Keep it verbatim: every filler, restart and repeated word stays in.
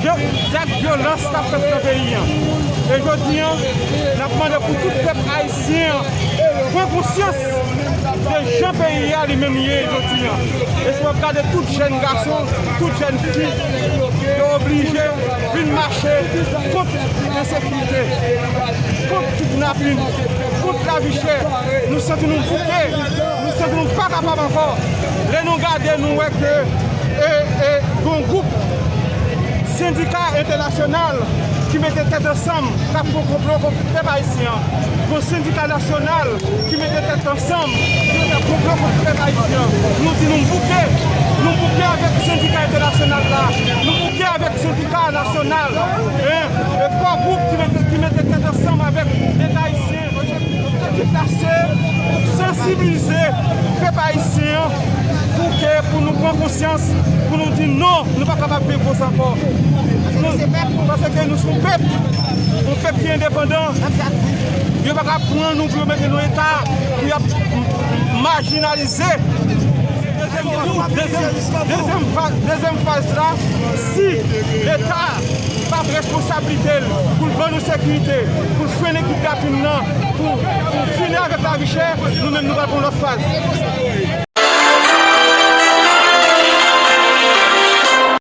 vyo- zak vyolans k ap fèt nan peyi a. E jodi a, n ap mande pou tout pèp ayisyen an pran konsyans de jan peyi a li menm ye jodi a. E si w ap gade tout jèn gason, tout jèn fi, yo oblije vin mache kont ensekirite, kont kidnapin, kont lavi chè. Nou santi nou bouke, nou santi nou pa kapab ankò. Lè nou gade, nou wè ke e, e, gon gwoup sendika entènasyonal ki mete tèt ansanm, k ap fè konplo kont pèp ayisyen an. Gon sendika nasyonal ki mete tèt ansanm, ki mete konplo kont pèp ayisyen an. Nou di nou bouke, nou bouke avèk sendika entènasyonal la, nou bouke avèk sendika nasyonal, en, e kò gwoup ki mete, ki mete tèt ansanm avèk Leta ayisyen. Objektif la se pou sansibilize pèp ayisyen an pou ke, pou nou pran konsyans, pou nou di non, nou pa kapab viv konsa ankò. Nou, paske nou se yon pèp, yon pèp ki endepandan. Yo pa ka pran nou pou yo mete nou eta pou y ap majinalize. Dezyèm, dezyèm, dezyèm fa- dezyèm faz la, si Leta pa pran responsablite l pou l ban nou sekirite, pou l frennen kidnapin nan, pou, pou fini avèk lavi chè, nou menm nou pral pran lòt faz.